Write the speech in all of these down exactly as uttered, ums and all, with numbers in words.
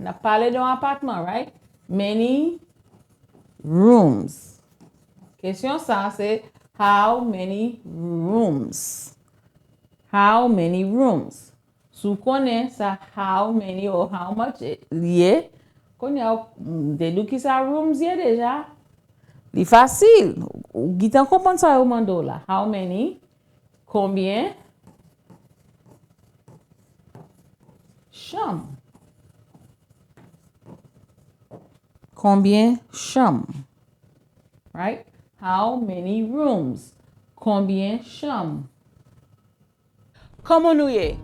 N ap pale de yon apatman, right? Many rooms. Kesyon sa se, how many rooms? How many rooms? Si w konnen sa how many or how much li ye, kounye a w dedui ki sa rooms ye deja. Li fasil. Ou gentan konprann sa yo mande w la. How many? Konbyen chanm? Konbyen chanm? Right? How many rooms? Konbyen chanm? Kòman nou ye?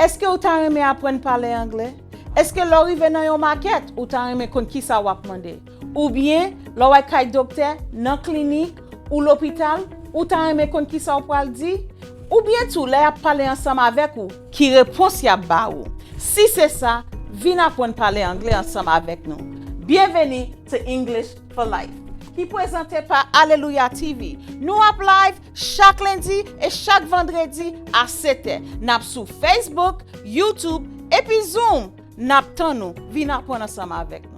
Èske ou ta renmen aprann pale anglè? Èske lè w rive nan yon makèt, ou ta renmen konn kisa w ap mande? Oubyen, lè w al kay doktè, nan klinik, ou lopital, ou ta renmen konn kisa w pral di? Oubyen tou, lè y ap pale ansanm avèk ou, ki repons y ap ba ou? Si se sa, vin aprann pale anglè ansanm avèk nou. Byenveni to English for Life, ki prezante pa Alelouya T V. Nou ap live chak lendi e chak vandredi a sèt è. N ap sou Facebook, YouTube, epi Zoom. N ap tann ou. Vin aprann ansanm avèk nou.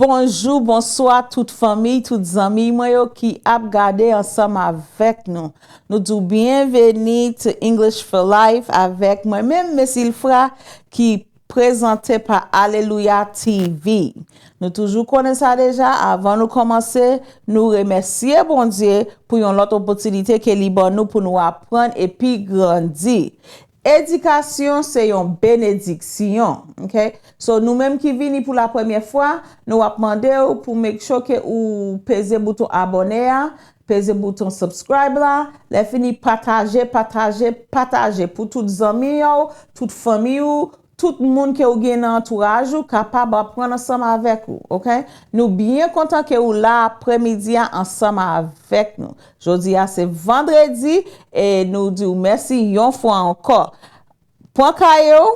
Bonjou, bonswa tout fanmi, tout zanmi mwen yo ki ap gade ansanm avèk nou. Nou di w byenveni to English for Life avèk mwen menm, Messilfra, ki prezante pa Alelouya T V. Nou toujou konnen sa deja, avan nou kòmanse, nou remèsye Bondye pou yon lòt opòtinite ke li ban nou pou nou aprann epi grandi. Edikasyon se yon benediksyon, ok? So, nou menm ki vini pou la premyè fwa, nou ap mande w pou make sure ke ou peze bouton abòne a, peze bouton subscribe la, lè fini pataje, pataje, pataje pou tout zanmi w, tout fanmi w, tout moun ke ou gen nan antouraj ou kapab aprann ansanm avèk ou, ok? Nou byen kontan ke ou la aprèmidi a ansanm avèk nou. Jodi a se vandredi e nou di w mèsi yon fwa ankò. Pran kaye w,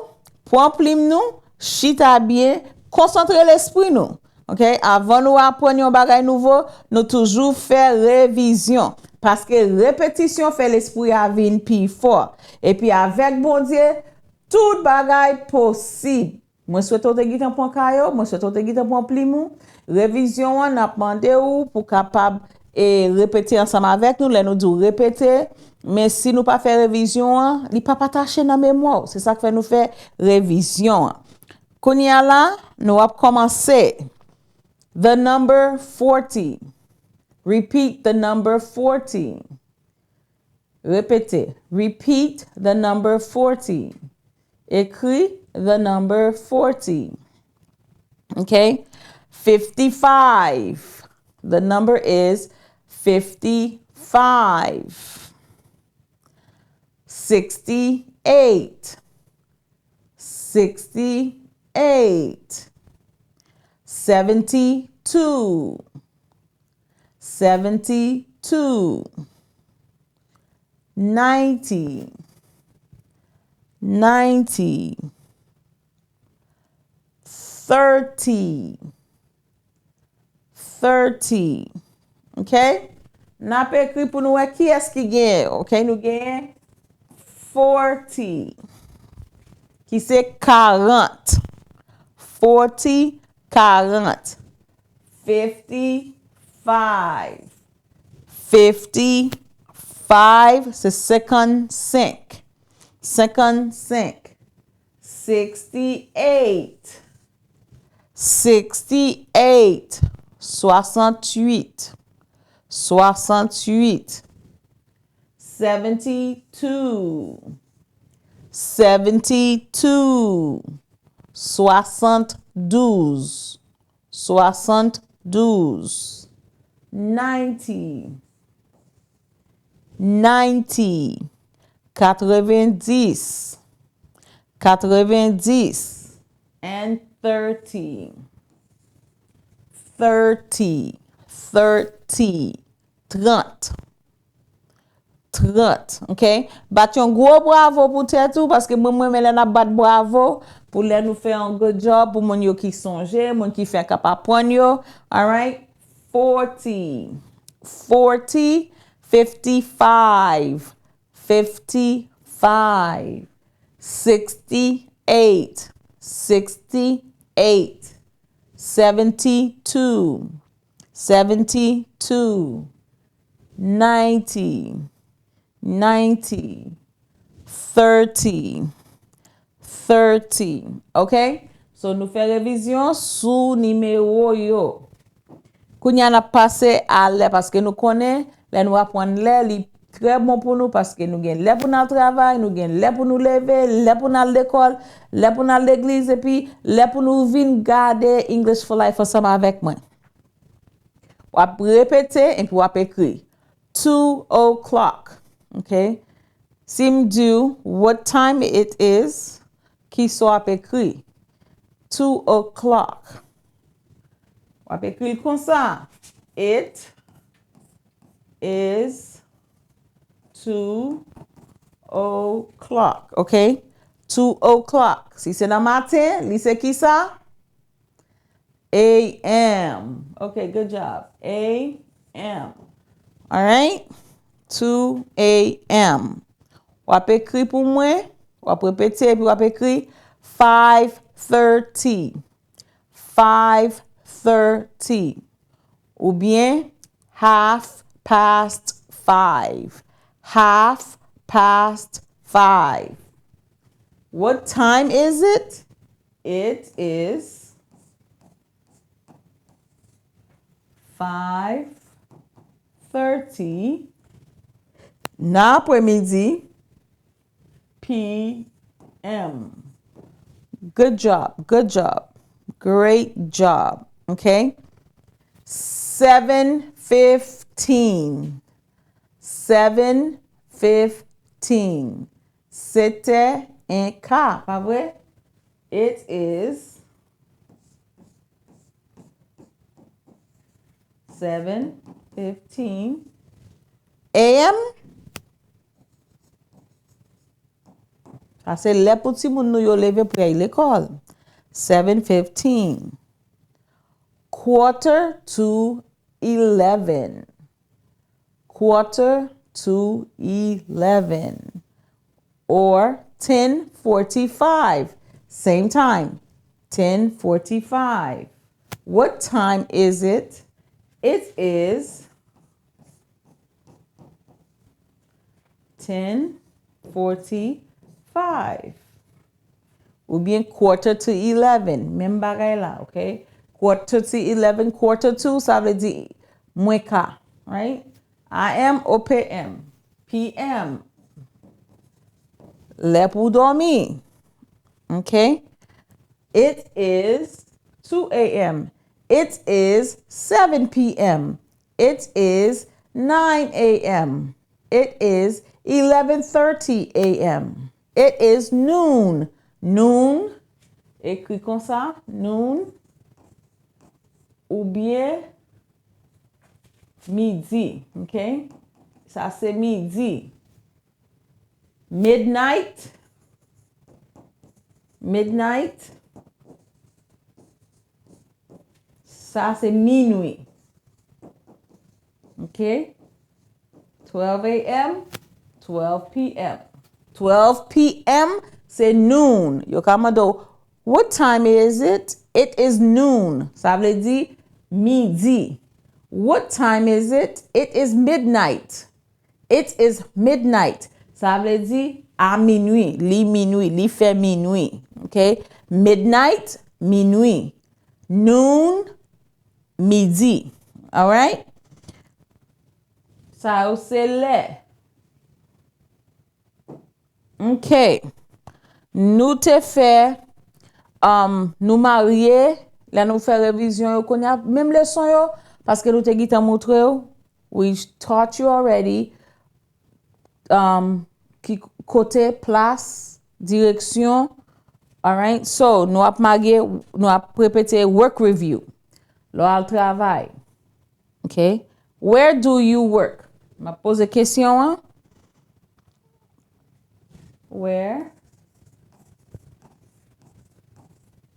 pran plim nou, chita byen, konsantre lespri nou. Ok? Avan nou aprann yon bagay nouvo, nou toujou fè revizyon. Paske repetisyon fè lespri a vin pi fò. Epi avèk Bondye, tout bagay posib. Mwen swete w te gentan pran kaye w, mwen swete w te gentan pran plim ou. Revizyon an, n ap mande w pou kapab e repete ansanm avèk nou. Lè nou di w repete, men si nou pa fè revizyon an, li p ap atache nan memwa w. Se sa k fè nou fè revizyon an. Kounye a la, nou ap kòmanse. The number forty. Repeat the number forty. Repete. Repeat the number forty. Ekri the number forty. Ok? Fifty-five. The number is fifty-five. Sixty-eight. Sixty-eight. Seventy-two. Seventy-two. Ninety. Ninety. Thirty. Thirty. Ok? N ap ekri pou nou wè kiyès ki genyen. Ok? Nou genyen forty, ki se karant. Forty, karant. Fifty-five. Fifty-five, se senkannsenk. Senkannsenk. Sixty-eight. Sixty-eight. Swasantuit. Swasantuit. Seventy-two. Seventy-two. Swasanndouz. Swasanndouz. Ninety. Ninety. Katrevendis. Katrevendis. And thirty. Thirty. Thirty. Trant. Trant, ok? Bat yon gwo bravo pou tèt ou, paske mwen, mwen renmen lè n ap bat bravo pou lè nou fè yon good job, pou moun yo ki sonje, moun ki fenk ap aprann yo. Alright? Forty. Forty, fifty-five. Fifty-five. sixty-eight, sixty-eight, seventy-two, seventy-two, ninety, ninety, thirty, thirty. Ok? So, nou fè revizyon sou nimewo yo. Kounye a n ap pase a lè, paske nou konnen, lè nou aprann lè, li trè bon pou nou, paske nou gen lè pou n al travay, nou gen lè pou nou leve, lè pou n al lekòl, lè pou n al legliz, epi lè pou nou vin gade English for Life ansanm avèk mwen. W ap repete, epi w ap ekri. Two o'clock. Ok? Si m di w, "What time it is?" Kisa w ap ekri? Two o'clock. W ap ekri l konsa. It is two o'clock. Ok? Two o'clock. Si se nan maten, li se kisa? A M. Ok, good job. A M. Alright? Two A M. W ap ekri pou mwen, w ap repete, epi w ap ekri five thirty. Five thirty. Oubyen half past five. Half past five. What time is it? It is five thirty nan apremidi P M. Good job, good job, great job. Ok? Seven fifteen. Seven fifteen. Setè en ka, pa vre? It is seven fifteen A M. Sa se lè pou timoun nou yo leve pou y al lekòl. Seven fifteen. Quarter to eleven. Quarter to eleven. Or ten forty-five. Same time. Ten forty-five. What time is it? It is ten forty-five. Oubyen quarter to eleven. Menm bagay la, ok? Quarter to eleven, quarter to, sa vle di mwen ka, right? A M o P M. P M. Lè pou w dòmi. Ok? It is two A M. It is seven P M. It is nine A M. It is eleven thirty A M. It is noon. Noon, ekri konsa, noon, oubyen midi, ok? Sa se midi. Midnight, midnight, sa se minwi. Ok? Twelve A M, twelve P M. Twelve P M se noon. Yo ka mande w, "What time is it?" It is noon. Sa vle di midi. "What time is it?" It is midnight. It is midnight. Sa vle di a minwi, li minwi, li fè minwi. Ok? Midnight, minwi. Noon, midi. Alright? Sa yo se lè. Ok. Nou te fè, um, nou marye, lè nou fè revizyon yo kounye a, menm leson yo, paske nou te gentan montre w, we taught you already, um, ki kote, plas, direksyon. Alright? So, nou ap marye, nou ap repete work review. Lè w al travay. Ok? Where do you work? M ap poze kesyon an. Where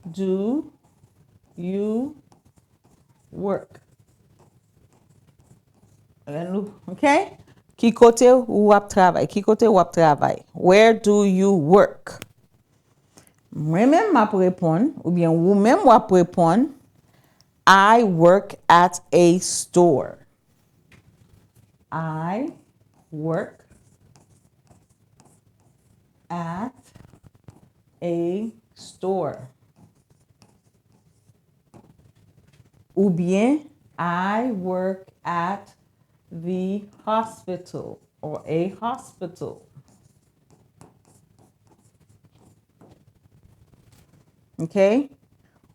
do you work? Lè nou, ok? Ki kote ou ap travay? Ki kote ou ap travay? Where do you work? Mwen menm m ap reponn, oubyen ou menm w ap reponn, I work at a store. I work at a store. Oubyen, I work at the hospital or a hospital. Ok?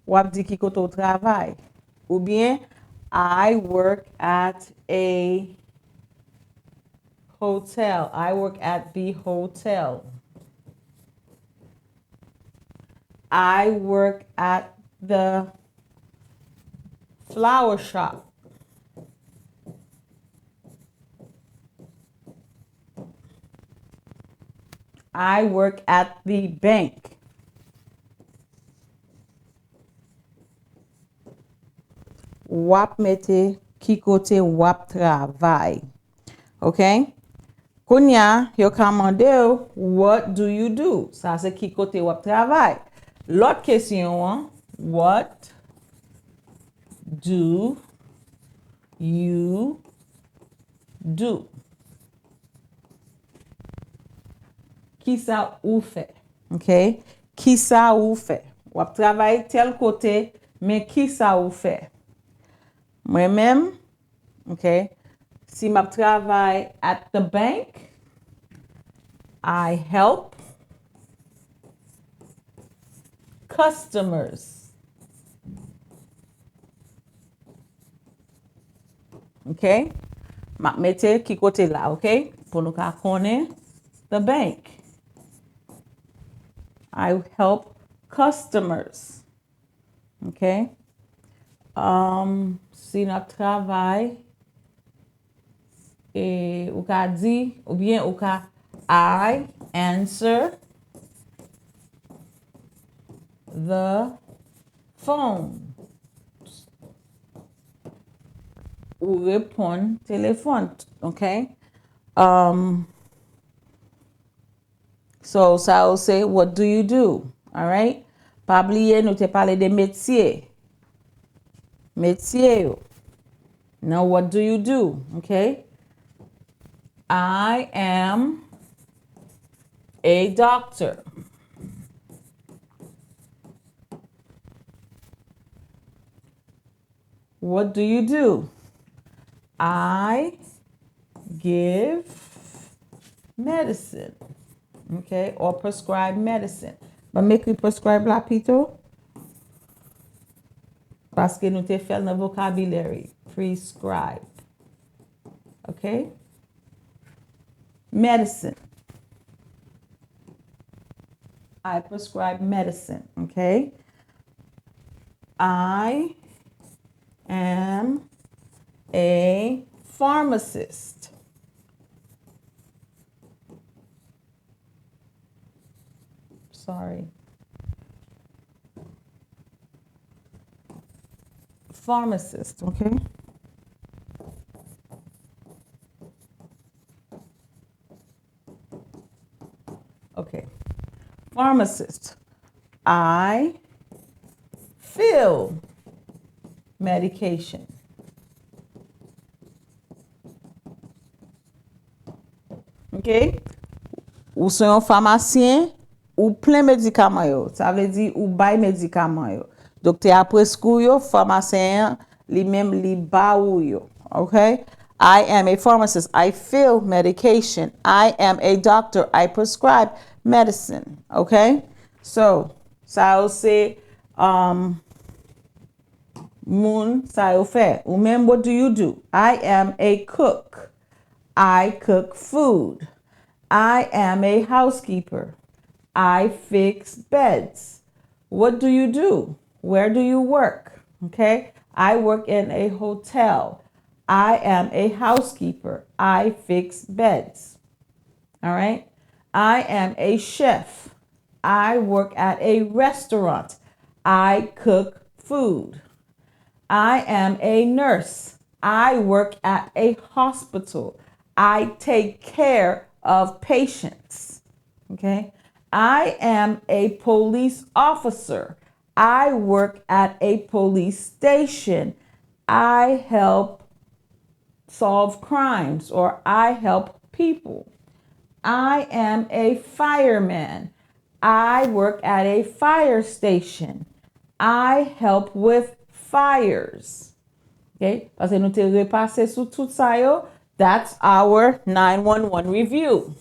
W ap di ki kote w travay. Oubyen, I work at a hotel. I work at the hotel. I work at the flower shop. I work at the bank. W ap mete ki kote w ap travay. Ok? Kounye a, yo ka mande w, "What do you do?" Sa se ki kote w ap travay. Lòt kesyon an, "What do you do?" Kisa ou fè? Ok? Kisa ou fè? W ap travay tèl kote, men kisa ou fè? Mwen menm, ok, si m ap travay at the bank, I help customers. Ok? M ap mete ki kote la, ok? Pou nou ka konnen the bank. I help customers. Ok? Um, si n ap travay, e ou ka di, oubyen ou ka, I answer the phone. Ou reponn telefòn, ok? Um, so, sa yo se, what do you do? Alright? Pa bliye, nou te pale de metye. Metye yo. Nan what do you do? Ok? I am a doctor. What do you do? I give medicine. Ok? Or prescribe medicine. Ban m ekri prescribe la pito. Paske nou te fè l nan vocabulary. Prescribe. Ok? Medicine. I prescribe medicine, ok? I am a pharmacist. Sorry. Pharmacist, ok? Ok. Pharmacist. I fill medication. Ok? Ou se yon famasyen, ou plen medikaman yo. Sa vle di ou bay medikaman yo. Doktè a preskri w yo, famasyen an li menm li ba ou yo. Ok? I am a pharmacist. I fill medication. I am a doctor. I prescribe medicine. Ok? So, sa yo se, um, moun sa yo fè. Ou menm, what do you do? I am a cook. I cook food. I am a housekeeper. I fix beds. What do you do? Where do you work? Okay? I work in a hotel. I am a housekeeper. I fix beds. All right? I am a chef. I work at a restaurant. I cook food. I am a nurse. I work at a hospital. I take care of patients. Okay? I am a police officer. I work at a police station. I help solve crimes, or I help people. I am a fireman. I work at a fire station. I help with fires. Ok? Paske nou te repase sou tout sa yo. That's our nine one one review.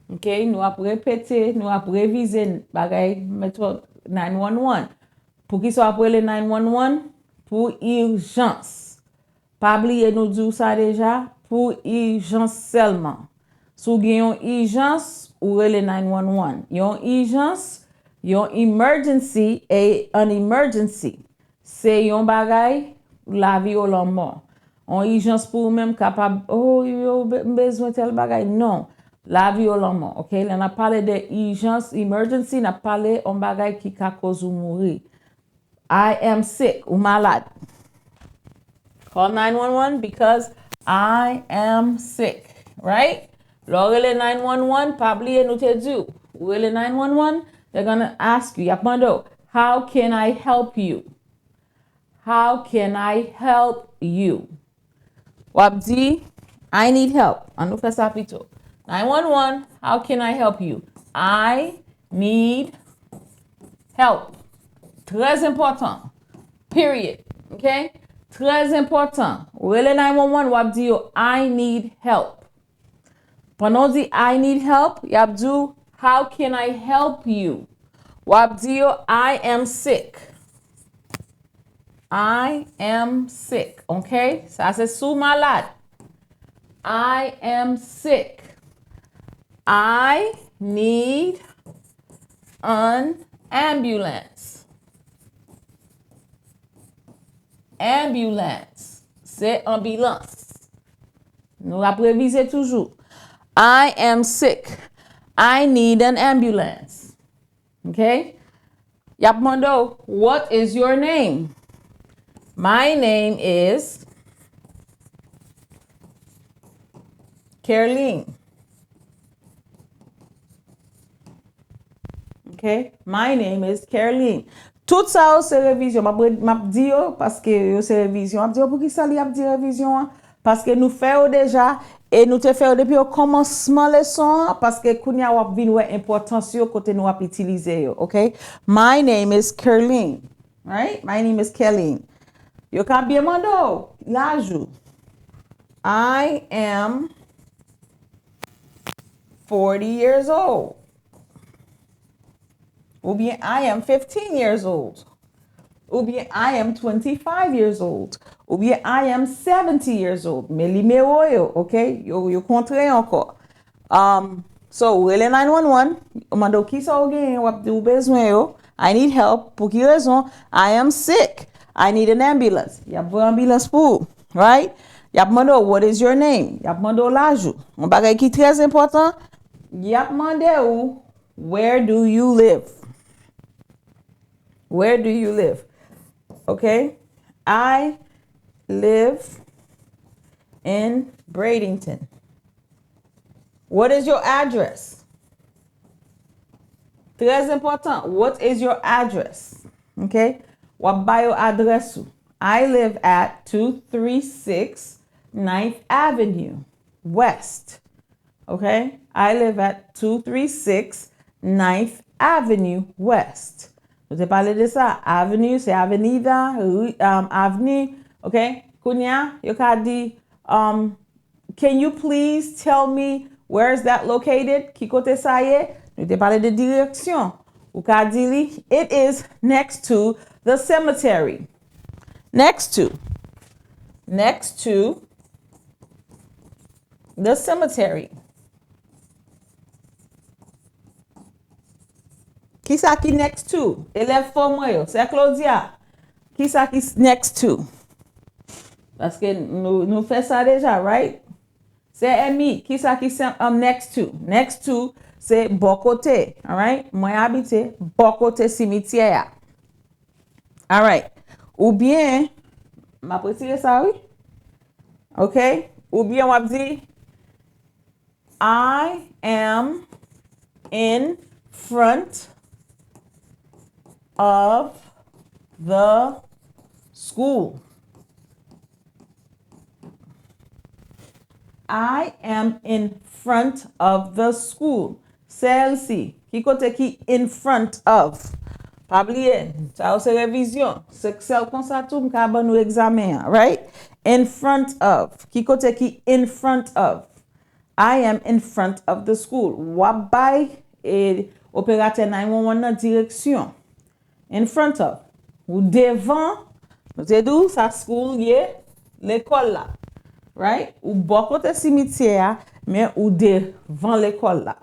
Ok? Nou ap repete, nou ap revize bagay mèt nine one one. Poukisa w ap rele nine one one? Pou ijans. Pa bliye nou di w sa deja, pou ijans sèlman. Si w gen yon ijans, ou rele nine one one. Yon ijans, yon emergency, e an emergency, se yon bagay, lavi ou lanmò. Yon ijans pou ou menm kapab, oh, yo, be- m bezwen tèl bagay. Non, lavi ou lanmò, ok? Lè n ap pale de ijans, emergency, n ap pale yon bagay ki ka koz ou mouri. I am sick, ou malad. Call nine one one because I am sick, right? Lè w rele nine one one, pa bliye nou te di w, ou rele nine one one, they're gonna ask you, y ap mande w, how can I help you? How can I help you? W ap di, I need help. An nou fè sa pito. Nine one one, how can I help you? I need help. Trè enpòtan. Period. Ok? Trè enpòtan. Ou rele nine one one, w ap di yo, I need help. Pandan w di, I need help, y ap di w, how can I help you? W ap di yo, I am sick. I am sick, ok? Sa se si w malad. I am sick. I need an ambulance. Ambulance. Se anbilans. Nou ap revize toujou. I am sick. I need an ambulance. Ok? Y ap mande w, what is your name? My name is Kerline. Ok? My name is Kerline. Tout sa yo se revizyon. M ap re- m ap di yo paske yo se revizyon. M ap di yo poukisa li ap di revizyon an. Paske nou fè yo deja e nou te fè yo depi okòmansman leson an. Paske kounye a w ap vin wè enpòtans yo kote nou ap itilize yo. Ok? My name is Kerline. Right? My name is Kerline. Yo ka byen mande w laj ou. I am forty years old. Oubyen I am fifteen years old. Oubyen I am twenty-five years old. Oubyen I am seventy years old. Men nimewo yo, ok? Yo, yo kontre ankò. Um, so, ou rele nine one one, ou mande w kisa w genyen, w ap di ou bezwen yo. I need help. Pou ki rezon? I am sick. I need an ambulance. Y ap voye anbilans pou ou, right? Y ap mande w, what is your name? Y ap mande w laj ou. Yon bagay ki trè enpòtan, y ap mande w, where do you live? Where do you live? Ok? I live in Bradenton. What is your address? Trè enpòtan. What is your address? Ok? W ap ba yo adrès ou. I live at two three six Ninth Avenue West. Ok? I live at two three six Ninth Avenue West. Nou te pale de sa. Avenue, se avenida, ri, um, avni. Ok? Kounye a, yo ka di, um, can you please tell me where is that located? Ki kote sa ye? Nou te pale de direksyon. Ou ka di li, it is next to the cemetery. Next to. Next to the cemetery. Kisa ki next to? Elèv fò mwen yo. Sè Claudia. Kisa ki s- next to? Paske nou, nou fè sa deja, right? Sè Emi, kisa ki sè- um, next to? Next to, se bò kote, alright? Mwen abite bò kote simityè a. Alright. Oubyen, m ap retire sa, wi. Ok? Oubyen w ap di, I am in front of the school. I am in front of the school. Sèl si. Ki kote ki in front of? Pa bliye, sa yo se revizyon. Se sèl konsa tou m ka ban nou egzamen an, right? In front of. Ki kote ki in front of? I am in front of the school. W ap bay, e, operatè nine one one nan direksyon. In front of. Ou devan, nou te di w sa school ye, lekòl la. Right? Ou bò kote simityè a, men ou devan lekòl la.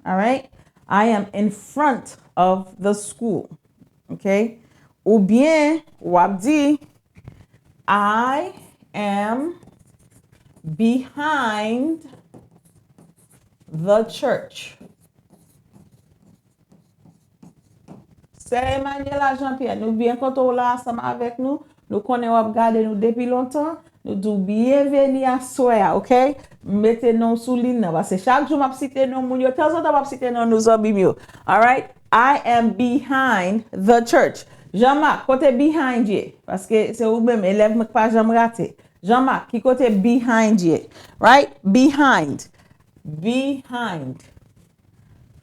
Alright? I am in front of the school. Ok? Oubyen, w ap di, I am behind the church. Sè Emmanuela Jean Pierre, nou byen kontan w la ansanm avèk nou. Nou konnen w ap gade nou depi lontan. Nou di w byenveni aswè a, ok? M mete non w sou liy nan, paske chak jou m ap site non moun yo, tanzantan m ap site non nou zanmi m yo. Alright? I am behind the church. Jean Marc, kote behind ye? Paske se ou menm, elèv mwen k pa janm rate. Jean Marc, ki kote behind ye? Right? Behind. Behind.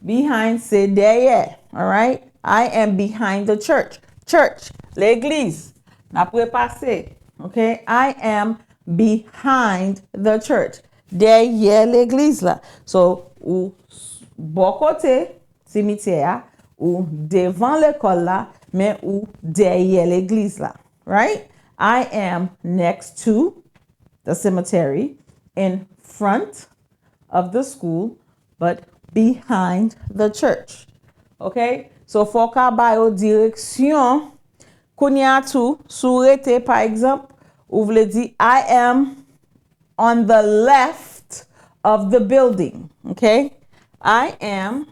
Behind se dèyè. Alright? I am behind the church. Church, legliz. N ap repase. Ok? I am behind the church. Dèyè legliz la. So, ou s- bò kote simityè a, ou devan lekòl la, men ou dèyè legliz la. Right? I am next to the cemetery, in front of the school, but behind the church. Ok? So, fò w ka ba yo direksyon. Kounye a tou, si w rete, pa egzanp, ou vle di, I am on the left of the building. Ok? I am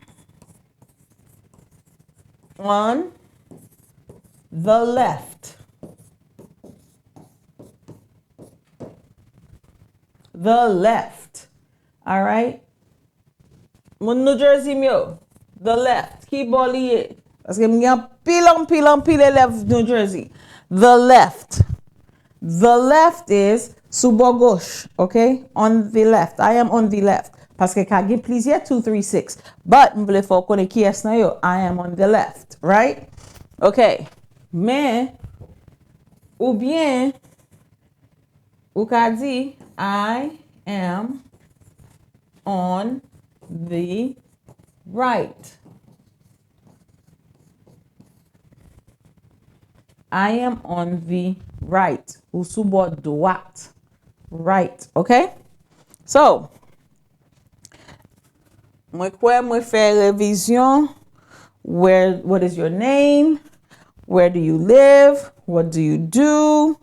on the left. The left. Alright? Moun New Jersey m yo, the left. Ki bò li ye? Paske m gen anpil, anpil, anpil elèv New Jersey. The left. The left is sou bò goch, ok? On the left. I am on the left. Paske ka gen plizyè two three six. But m vle fè w konnen kiyès nan yo. I am on the left, right? Ok. Men, oubyen, ou ka di, I am on the right. I am on the right. Ou sou bò dwat. Right, ok? So, mwen kwè mwen fè revizyon. Where, what is your name? Where do you live? What do you do?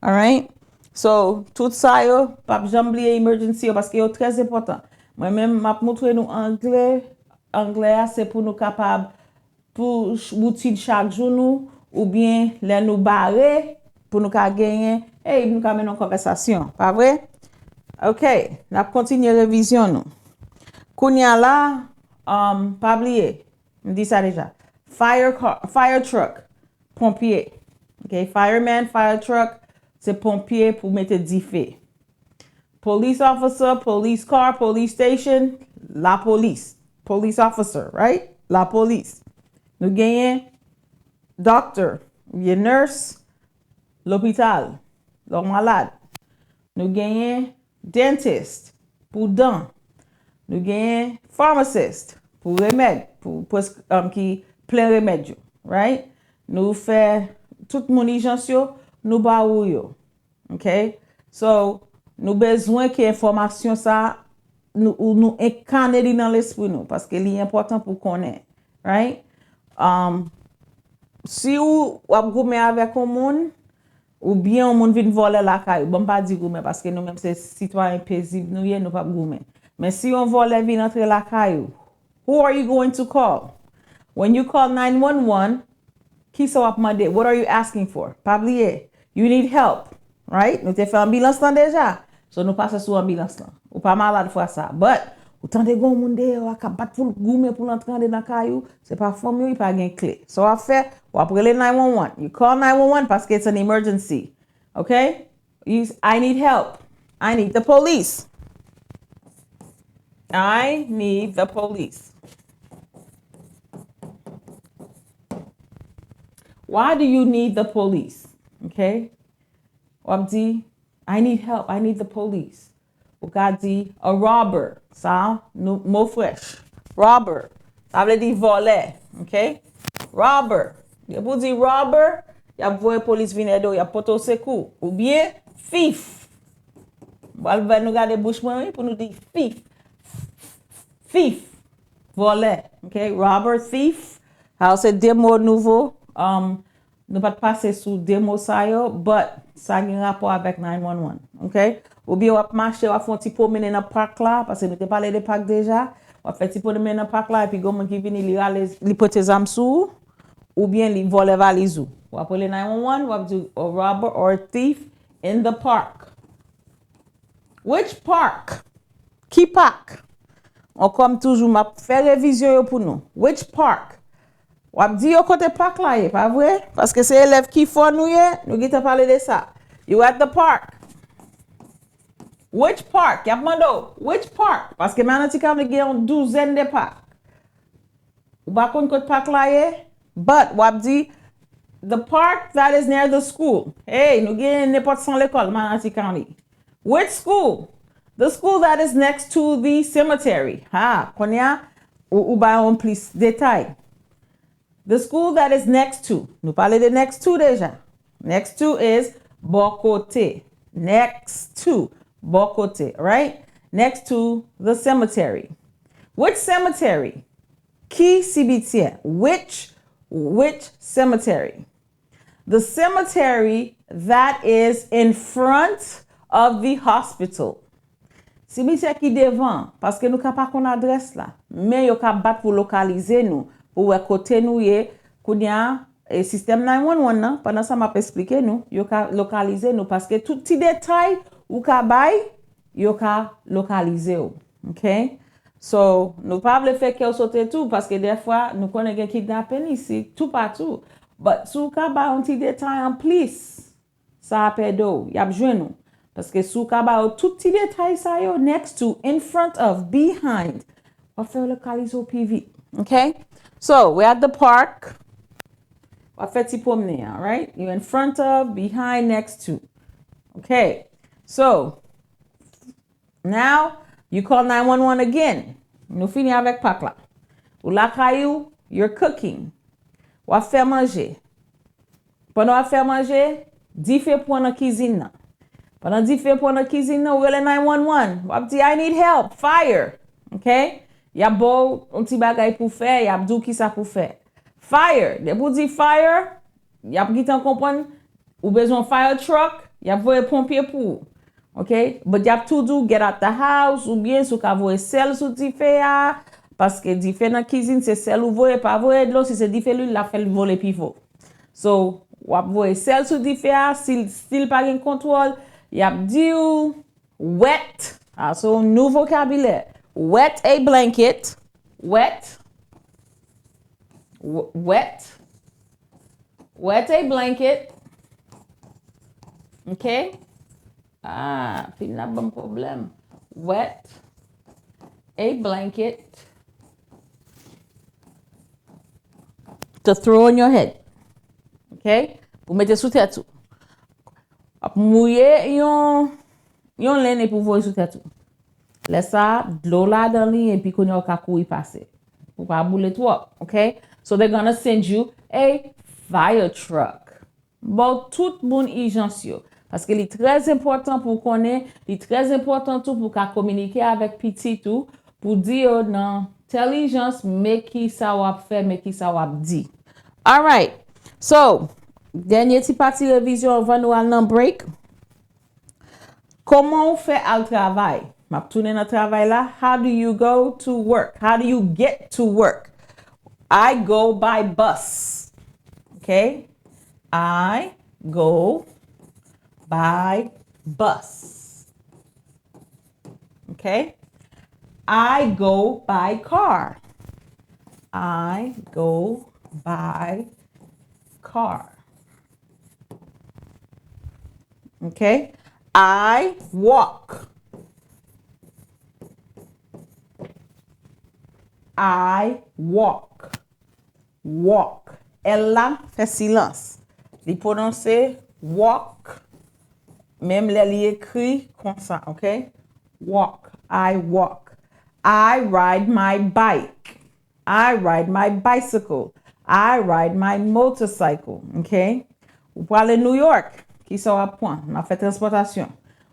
Alright? So, tout sa yo, p ap janm bliye emergency yo, paske yo trè enpòtan. Mwen menm, m ap moutre nou anglè. Anglè a, se pou nou kapab, pou ch- woutin chak jou nou, oubyen lè nou bare, pou nou ka genyen, ey, nou ka mennen yon konvèsasyon. Pa vre? Ok, n ap kontinye revizyon nou. Kounye a la, um, pa bliye, m di sa deja. Fire car, fire truck, ponpye. Ok, fireman, fire truck, se ponpye pou mete dife. Police officer, police car, police station, lapolis. Police officer, right? Lapolis. Nou genyen doctor, oubyen nurse, lopital, lè w malad. Nou genyen dentist, pou dan. Nou genyen pharmacist, pou remèd, pou pres- um, ki plen remèd yo, right? Nou fè tout moun ijans yo, nou ba ou yo. Ok? So, nou bezwen ke enfòmasyon sa, nou, ou- nou enkane li nan lespri nou, paske li enpòtan pou konnen. Right? Um, si ou, w ap goumen avèk yon moun, oubyen yon moun vin vòlè lakay ou, bon, m pa di goumen, paske nou menm se sitwayen pezib nou ye, nou p ap goumen. Men si yon vòlè vin antre lakay ou, who are you going to call? When you call nine one one, kisa w ap mande? What are you asking for? Pa bliye, you need help, right? Nou te fè anbilans lan deja. So, nou pase sou anbilans lan. Ou pa malad fwa sa. But, Ou tande gen yon moun deyò a k ap bat pou l goumen pou l antre andedan kay ou, se pa fanmi w, li pa gen kle. Sa w ap fè, w ap rele nine one one. You call nine one one paske it's an emergency. Okay? You, I need help. I need the police. I need the police. Why do you need the police? Okay? W ap di, I need help. I need the police. Ou ka di, a robber. Sa, nou, mo frèch. Robber. Sa vle di vòlè. Okay? Robber. Depi w di robber, y ap voye polis vin ede w, y ap pote w sekou. Oubyen, thief. M pral fè nou gade bouch mwen, wi, pou nou di thief. Thief. Vòlè. Okay? Robber, thief. Sa yo se de mo nouvo. Um, nou pa t pase sou de mo sa yo, but sa gen rapò avèk nine one one. Okay? Oubyen w ap mache, w ap fè yon ti pwomennen nan pak la, paske nou te pale de pak deja. W ap fè ti pwomennen nan pak la, epi gen moun ki vini, li rale, li pote zam sou ou, oubyen li vòlè valiz ou. W ap rele nine one one, w ap di, a robber or a thief in the park. Which park? Ki pak? Ankò m toujou, m ap fè revizyon yo pou nou. Which park? W ap di yo kote pak la ye, pa vre? Paske se elèv ki fò nou ye, nou gentan pale de sa. You at the park. Which park? Y ap mande w, which park? Paske Manatee County gen yon douzèn de pak. Ou pa konn kot pak la ye, but w ap di, the park that is near the school. Hey, nou gen nenpòt san lekòl Manatee County. Which school? The school that is next to the cemetery. Ha, kounye a, ou, ou ba yon plis detay. The school that is next to. Nou pale de next to deja. Next to is bò kote. Next to, bò kote, right? Next to the cemetery. Which cemetery? Ki simityè? Which, which cemetery? The cemetery that is in front of the hospital. Simityè ki devan, paske nou ka pa konn adrès la, men yo ka bat pou lokalize nou, pou wè kote nou ye. Kounye a, e sistèm nine one one nan, pandan sa m ap esplike nou, yo ka lokalize nou, paske tout ti detay ou ka bay, yo ka lokalize w. Okay? So, nou pa vle fè kè w sote tou, paske dèfwa, nou konnen gen kidnapin isit, toupatou. But, si w ka bay yon ti detay anplis, sa ap ede w, y ap jwenn ou. Paske si w ka ba yo tout ti detay sa yo, next to, in front of, behind, w ap fè yo lokalize w pi vit. Okay? So, we're at the park. W ap fè ti pwomennen an, right? You in front of, behind, next to. Okay. So, now, you call nine one one again. Nou fini avèk pak la. Ou lakay ou, you're cooking. W ap fè manje. Pandan w ap fè manje, dife pran nan kizin nan. Pandan dife pran nan kizin nan, ou rele nine one one. W ap di, I need help, fire. Okay? Y ap ba w yon ti bagay pou fè, y ap di w kisa pou fè. Fire, depi w di fire, y ap gentan konprann ou bezwen yon fire truck, y ap voye ponpye pou ou. Okay? But y ap tou di w get out the house, oubyen si w ka voye sèl sou dife a, paske dife nan kizin se sèl ou voye, pa voye dlo, si se dife lwil, l ap fè l vole pi fò. So, w ap voye sèl sou dife a, si l, si l pa gen kontwòl, y ap di w wet, a, se yon nouvo vokabilè. Wet a blanket, wet, w-, wet, wet a blanket, okay? Ah, fim nan ban m pwoblèm. Wet a blanket to throw on your head. Okay? Pou mete sou tèt ou. W ap mouye yon, yon lenn epi w voye sou tèt ou. Lè sa a, dlo ladan li, epi kounye a w ka kouri pase. Pou pa boule twòp, okay? So they're gonna send you a fire truck. Ba w tout moun ijans yo. Paske li trè enpòtan pou w konnen, li trè enpòtan tou pou w ka kominike avèk pitit ou, pou di yo nan tèl ijans, men kisa w ap fè, men kisa w ap di. Alright. So, dènye ti pati revizyon anvan nou al nan break. Kòman w fè al travay? M ap tounen nan travay la. How do you go to work? How do you get to work? I go by bus. Okay? I go by bus. Okay? I go by car. I go by car. Okay? I walk. I walk. Walk. L la fè silans. Li pwononse walk. Menm lè li ekri konsa, okay? Walk. I walk. I ride my bike. I ride my bicycle. I ride my motorcycle. Okay? Ou prale New York. Kisa w ap pran? N ap fè transpòtasyon.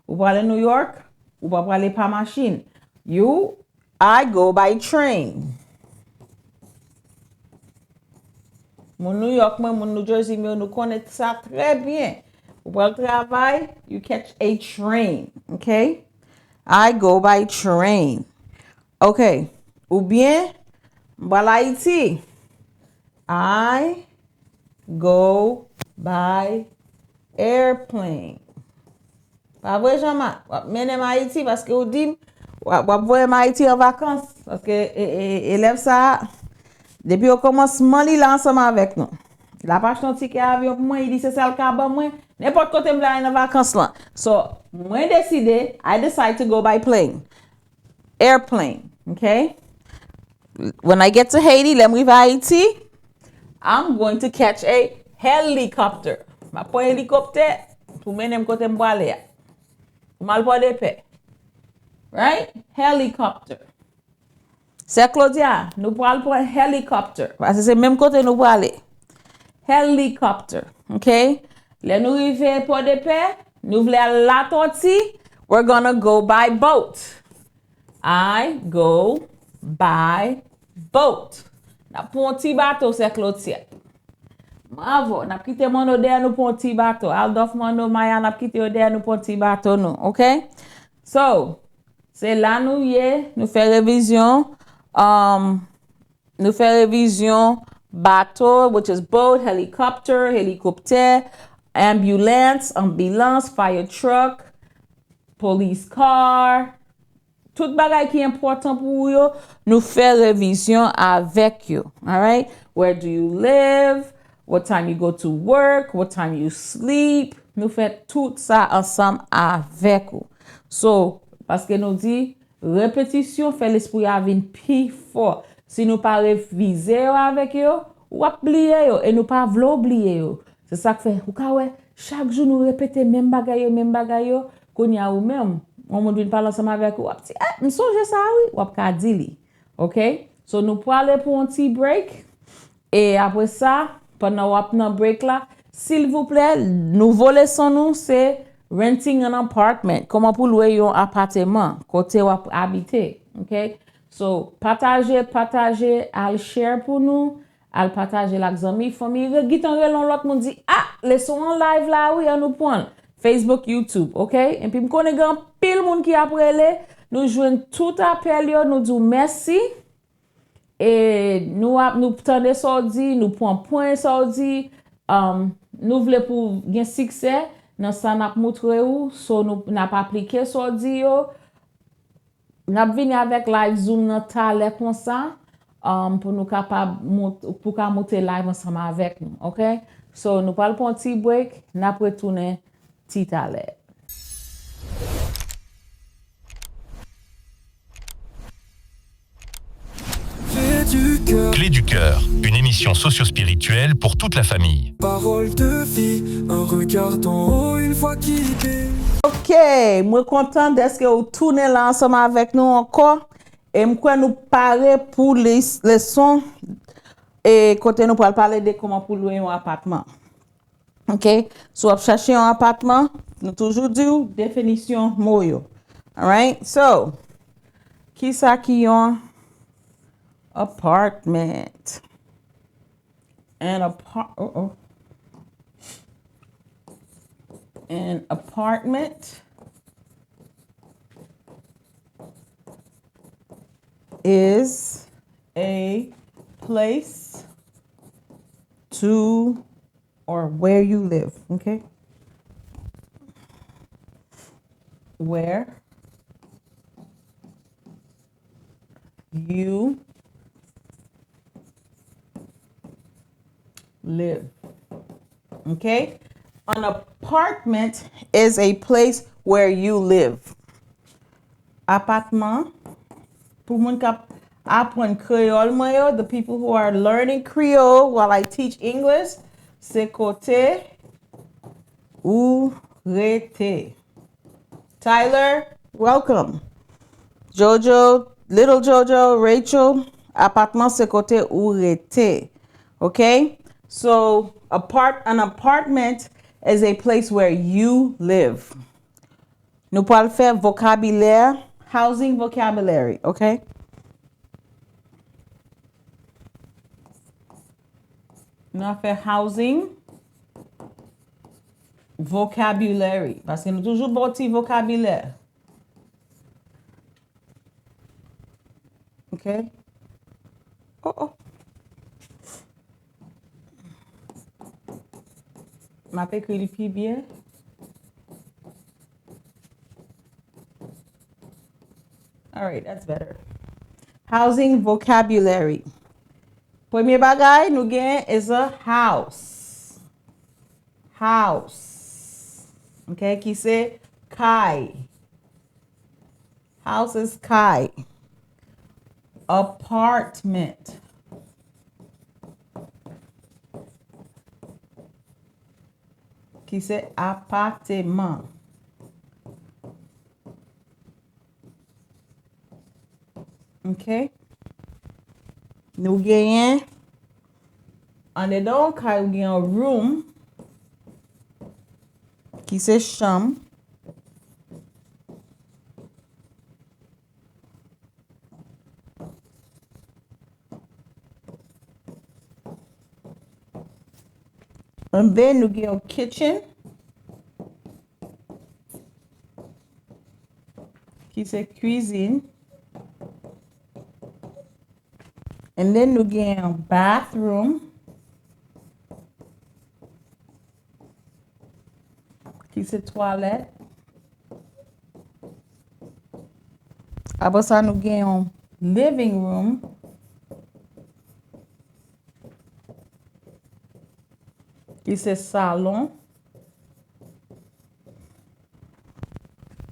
Ou prale New York. Ou pa prale pa machin. You I go by train. Moun New York mwen, moun New Jersey mwen, nou konnen sa trè byen. Ou pral travay, you catch a train, okay? I go by train. Okay. Oubyen, m pral Ayiti. I go by airplane. Pa vre, Jean Marc? W ap mennen m Ayiti paske ou di m w ap, w ap voye m Ayiti an vakans. Paske e, e, elèv sa a, depi okòmansman li la ansanm avèk nou. L ap achte yon tikè avyon pou mwen, li di se sa l ka ban mwen. Nenpòt kote m vle ale nan vakans lan. So, mwen deside, I decide to go by plane. Airplane, okay? When I get to Haiti, lè m rive Ayiti, I'm going to catch a helicopter. M ap pran elikoptè pou mennen m kote m prale a. Pou m al Pòdepè. Right? Helicopter. Sè Claudia, nou pral pran helicopter. Paske se menm kote nou prale. Helicopter. Okay? Lè nou rive Pòdepè, nou vle al Latòti, we're gonna go by boat. I go by boat. N ap pran yon ti bato, Sè Claudia. Bravo, n ap kite Manno dèyè nou pran yon ti bato. Aldòf, Manno, Maya, n ap kite yo dèyè nou pran yon ti bato nou, okay? So, se la nou ye, nou fè revizyon, um, nou fè revizyon bato, which is boat, helicopter, helikoptè, ambulance, anbilans, fire truck, police car, tout bagay ki enpòtan pou ou yo, nou fè revizyon avèk yo. Alright? Where do you live? What time you go to work? What time you sleep? Nou fè tout sa ansanm avèk ou. So, paske nou di, repetisyon fè lespri a vin pi fò. Si nou pa revize yo avèk yo, w ap bliye yo e nou pa vle w bliye yo. Se sa k fè, ou ka wè, chak jou nou repete menm bagay yo, menm bagay yo. Kounye a ou menm, yon moun vin pale ansanm avèk ou, w ap di, "Eh, m sonje sa wi," w ap ka di li. Oke? So, nou prale pou yon ti break. E apre sa, pandan w ap nan break la, silvouplè, nouvo leson nou se renting an apartment. Kòman pou lwe yon apateman kote w ap abite. Oke? So, pataje, pataje, al share pou nou. Al pataje l ak zanmi, fanmi, re-, gentan rele yon lòt moun di, "Ah, leson an live la wi, an nou pran l." Facebook, YouTube, oke? Epi m konnen gen anpil moun ki ap rele, nou jwenn tout apèl yo, nou di w mèsi. E nou ap, nou tande sa w di, nou pran pwen sa w di, um, nou vle pou gen siksè nan sa n ap moutre ou, so nou, n ap aplike sa w di yo. N ap vini avèk live Zoom nan talè konsa, um, pou nou kapab mont-, pou ka monte live ansanm avèk nou, oke? So, nou pral pran yon ti break, n ap retounen ti talè. Clé du cœur, une émission socio-spirituelle pour toute la famille. Parole de vie, un regard d'en haut, une voix qui guide. Ok, mwen kontan dèske ou tounen la ansanm avèk nou ankò. E m kwè nou pare pou lis-, leson e kote nou pral pale de kòman pou lwe yon apatman. Ok? Si w ap chache yon apatman, nou toujou di w definisyon mo yo. Alright? So, kisa ki yon apartment? An apart-, oh, oh. An apartment is a place to or where you live, okay? Where you live. Okay? An apartment is a place where you live. Apatman, pou moun k ap aprann kreyòl mwen yo, the people who are learning Creole while I teach English, se kote ou rete. Tyler, welcome. Jojo, little Jojo, Rachel, apatman se kote ou rete. Okay? So, apart, an apartment is a place where you live. Nou pral fè vokabilè, housing vocabulary, okay? Nou a fè housing vocabulary, paske nou toujou ba w ti vokabilè. Okay? Oh, oh. M ap ekri li pi byen. Alright, that's better. Housing vocabulary. Premye bagay nou gen is a house. House. Okay, ki se kay. House is kay. Apartment. Ki se apateman. Okay? Nou genyen, andedan yon kay, ou gen yon room, ki se chanm. And then nou gen yon kitchen, ki se kwizin. And then nou gen yon bathroom, ki se twalèt. Apre sa, nou gen yon living room, ki se salon.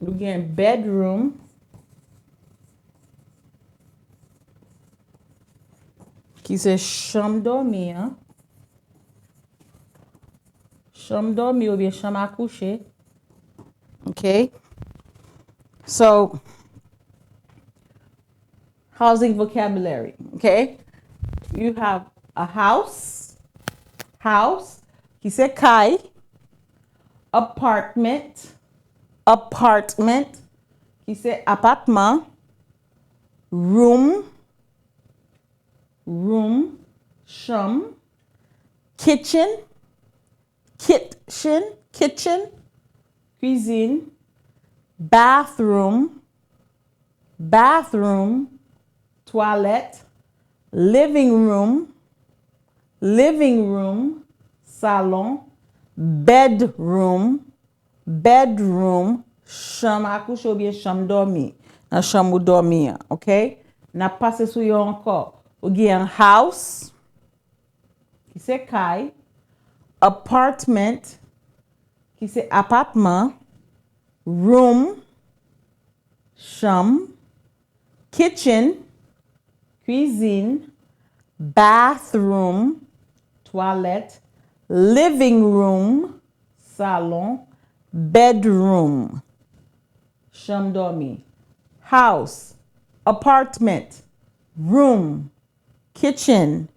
Nou gen bedroom, ki se chanm dòmi an. Chanm dòmi oubyen chanm a kouche. Okay? So, housing vocabulary, okay? You have a house, house, ki se kay, apartment, apartment, ki se apatman, room, room, chanm, kitchen, kitchen, kitchen, kwizin, bathroom, bathroom, twalèt, living room, living room, salon, bedroom, bedroom, chanm a kouche oubyen chanm dòmi, nan chanm ou dòmi an, okay? N ap pase sou yo ankò. Ou gen house, ki se kay, apartment, ki se apatman, room, chanm, kitchen, kwizin, bathroom, twalèt, living room, salon, bedroom, chanm dòmi, house, apartment, room, kitchen,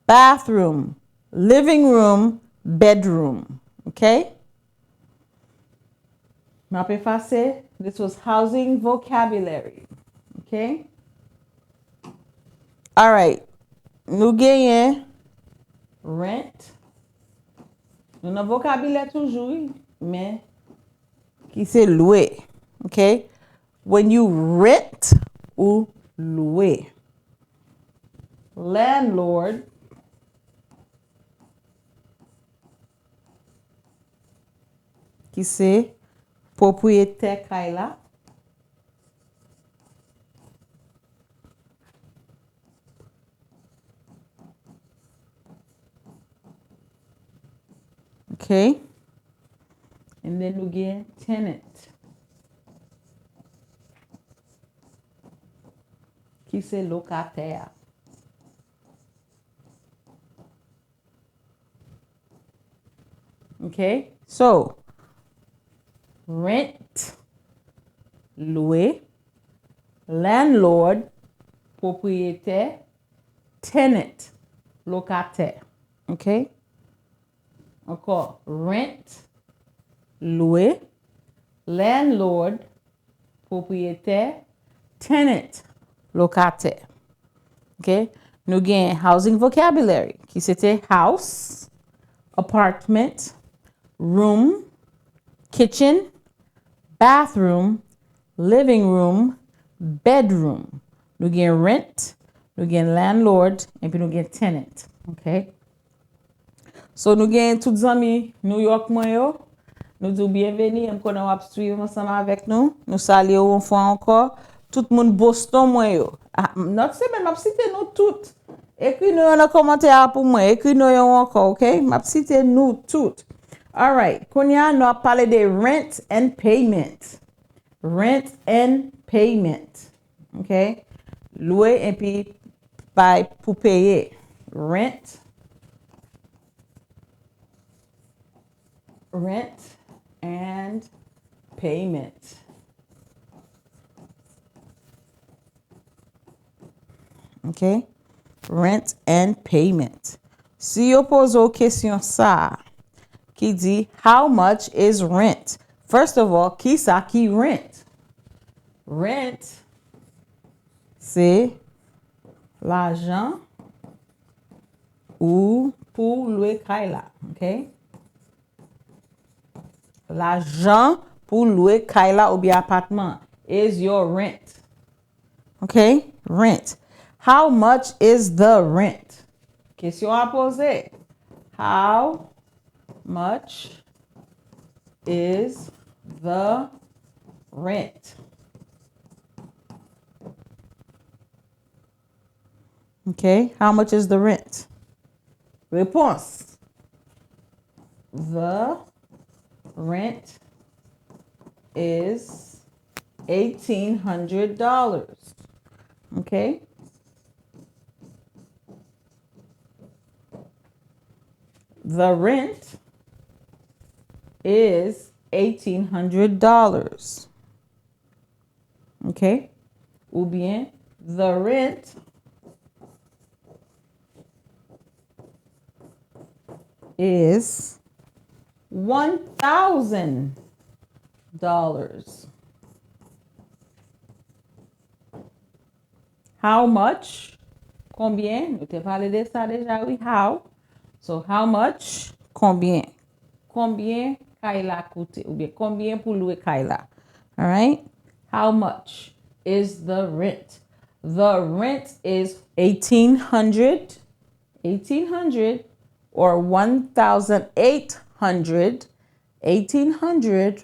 bathroom, living room, bedroom. Okay? M ap efase. This was housing vocabulary. Okay? Alright. Nou genyen rent. Nou nan vokabilè toujou, wi, men ki se lwe. Okay? When you rent, ou lwe. Landlord, ki se pwopriyetè kay la. Okay? And then nou gen tenant, ki se lokatè a. Okay? So, rent, lwe, landlord, pwopriyetè, tenant, lokatè. Okay? Ankò, rent, lwe, landlord, pwopriyetè, tenant, lokatè. Okay? Nou gen housing vocabulary, ki se te house, apartment, room, kitchen, bathroom, living room, bedroom. Nou gen rent, nou gen landlord, epi nou gen tenant. Okay? So, nou gen tout zanmi New York mwen yo. Nou di w byenveni, e m konnen w ap swiv ansanm avèk nou. Nou salye w yon fwa ankò. Tout moun Boston mwen yo. Ah, lòt semèn, m ap site nou tout. Ekri non yo nan kòmantè a pou mwen. Ekri non yo ankò, okay? M ap site nou tout. Alright. Kounye a, nou ap pale de rent and payment. Rent and payment. Okay? Lwe epi bay pou peye. Rent. Rent and payment. Okay? Rent and payment. Si yo poze w kesyon sa a, ki di, "How much is rent?" First of all, kisa ki rent? Rent, se lajan ou pou lwe kay la, okay? Lajan pou lwe kay la oubyen apatman is your rent. Okay? Rent. How much is the rent? Kesyon a poze. How much is the rent? Okay, how much is the rent? Repons. The rent is eighteen hundred dollars. Okay? The rent is eighteen hundred dollars. Okay? Oubyen, the rent is one thousand dollars. How much? Konbyen? Nou te pale de sa deja, wi. How? So, how much? Konbyen? Konbyen kay la koute? Oubyen konbyen pou lwe kay la? Alright? How much is the rent? The rent is eighteen hundred, eighteen hundred or one thousand eight hundred, eighteen hundred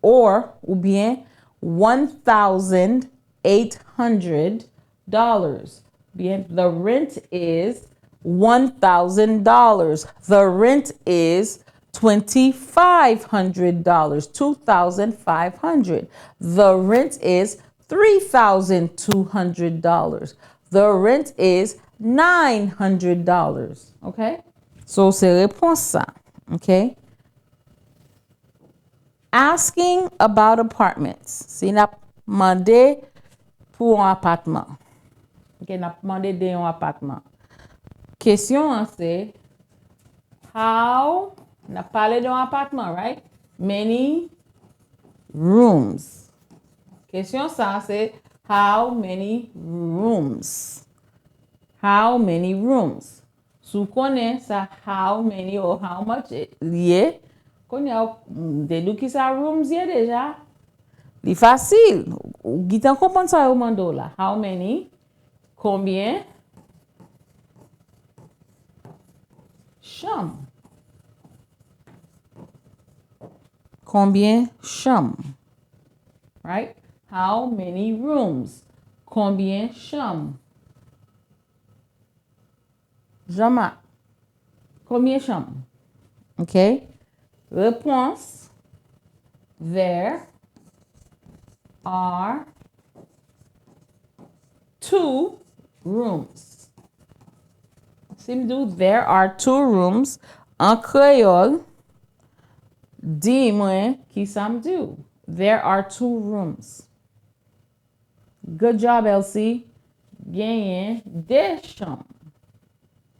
or, oubyen, one thousand eight hundred dollars. Bien, the rent is one thousand dollars. The rent is twenty-five hundred dollars, two thousand five hundred. The rent is three thousand two hundred dollars. The rent is nine hundred dollars. Okay? So, se repons sa. Okay? Asking about apartments. Si n ap mande pou yon apatman. Ok, n ap mande de yon apatman. Kesyon an se, how, n ap pale de yon apatman, right? Many rooms. Kesyon sa se, how many rooms? How many rooms? Si w konnen sa how many or how much li ye, kounye a w dedu ki sa rooms ye deja. Li fasil. Ou gentan konprann sa yo mande w la. How many? Konbyen? Chanm. Konbyen chanm? Right? How many rooms? Konbyen chanm? Jean-Marc, konbyen chanm? Ok. Repons, there are two rooms. Si m di w, there are two rooms, an kreyòl, di mwen ki sa m di w. There are two rooms. Good job, Elsie. Genyen de chanm.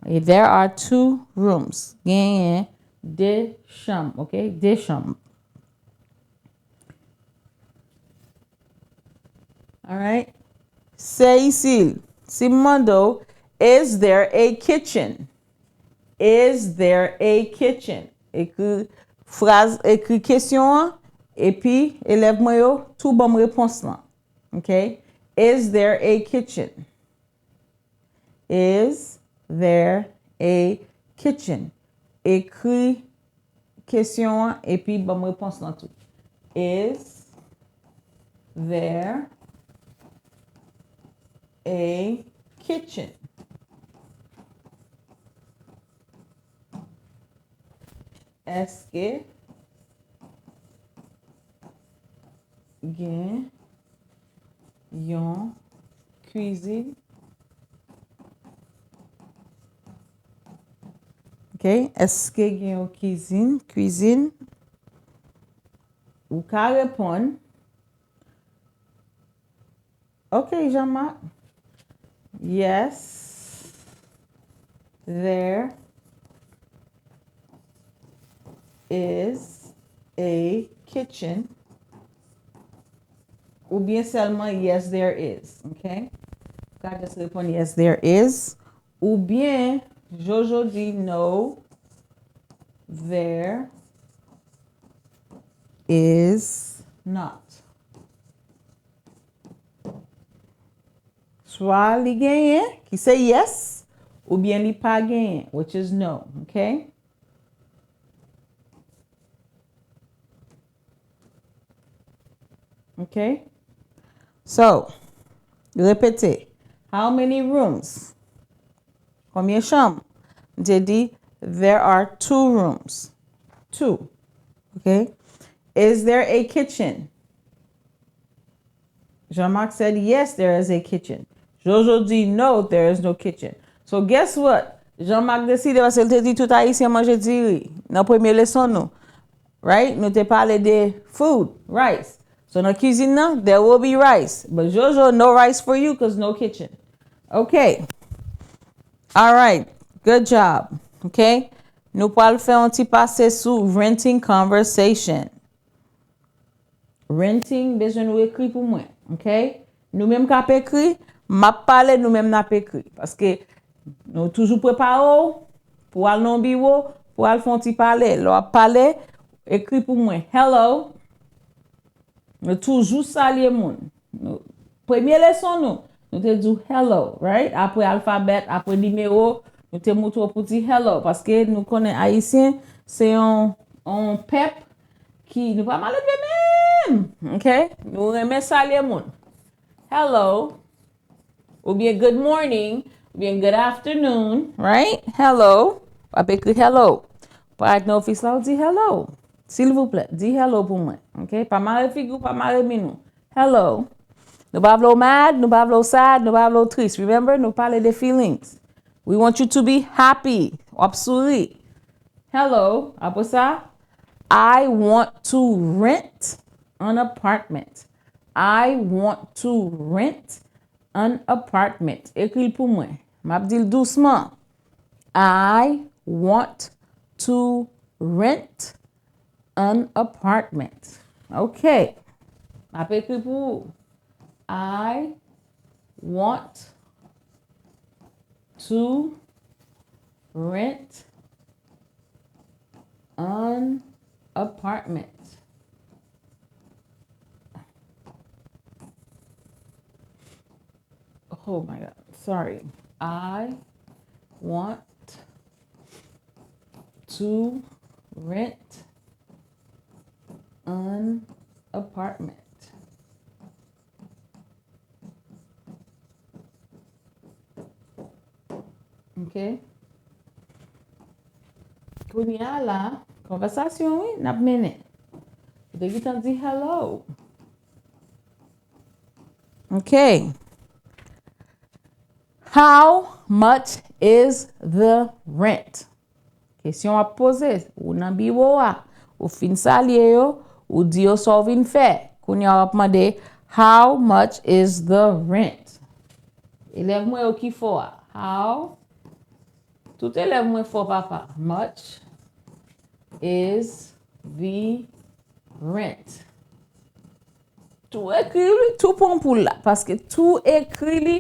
E there are two rooms. Genyen de chanm, ok? De chanm. Alright. Seysil, si m mande w, is there a kitchen? Is there a kitchen? Ekri fraz, ekri kesyon an, epi elèv mwen yo tou ban m repons lan. Ok? Is there a kitchen? Is there a kitchen? Ekri kesyon an epi ban m repons lan tou. Is there a kitchen? Èske gen yon kwizin? Ok, èske gen yon kwizin? Kwizin? Ou ka reponn. Ok, Jean-Marc. Yes, there is a kitchen. Oubyen sèlman yes, there is. Ok? Ou ka just reponn yes, there is. Oubyen, Jojo di no, there is not. Swa li genyen, ki se yes, oubyen li pa genyen, which is no, ok? Ok? So, repete. How many rooms? Konbyen chanm? M te di, there are two rooms. Two. Ok? Is there a kitchen? Jean-Marc said, yes, there is a kitchen. Jojo di, no, there is no kitchen. So, guess what? Jean-Marc deside, paske l te di tout Ayisyen manje diri nan premye leson nou. Right? Nou te pale de food, rice. So, nan kizin nan, there will be rice. But Jojo, no rice for you, 'cause no kitchen. Ok. Alright. Good job. Ok? Nou pral fè yon ti pase sou renting conversation. Renting, bezwen nou ekri pou mwen, ok? Nou menm k ap ekri, m ap pale, nou menm n ap ekri. Paske nou toujou prepare w pou al nan biwo, pou al fè yon ti pale. Lè w ap pale, ekri pou mwen. Hello. Nou toujou salye moun. Nou, premye leson nou, nou te di w hello, right? Apre alfabèt, apre nimewo, nou te moutre w pou di hello. Paske nou konnen Ayisyen, se yon, yon pèp ki, nou pa maledve menm, ok? Nou renmen salye moun. Hello, oubyen good morning, oubyen good afternoon, right? Hello, w ap ekri hello. Parèt nan ofis la, ou di hello. Silvouplè, di hello pou mwen, ok? Pa mare figi w, pa mare min ou. Hello. Nou pa vle w mad, nou pa vle w sad, nou pa vle w tris. Remember, nou pale de feelings. We want you to be happy. W ap souri. Hello. Apre sa, I want to rent an apartment. I want to rent an apartment. Ekri l pou mwen. M ap di l dousman. I want to rent an apartment. Ok. M ap ekri pou ou. I want to rent an apartment. Oh my God. Sorry. I want to rent an apartment. Ok? Kounye a la, Konvèsasyon, wi, n ap mennen. Ou te gentan di hello. Ok. How much is the rent? Kesyon w ap poze, ou nan biwo a, ou fin salye yo, ou di yo sa w vin fè. Kounye a w ap mande, how much is the rent? Elèv mwen yo ki fò a. How? Tout elèv mwen fò, papa. Much is the rent? Tou ekri li, tou pran pou l la. Paske tou ekri li,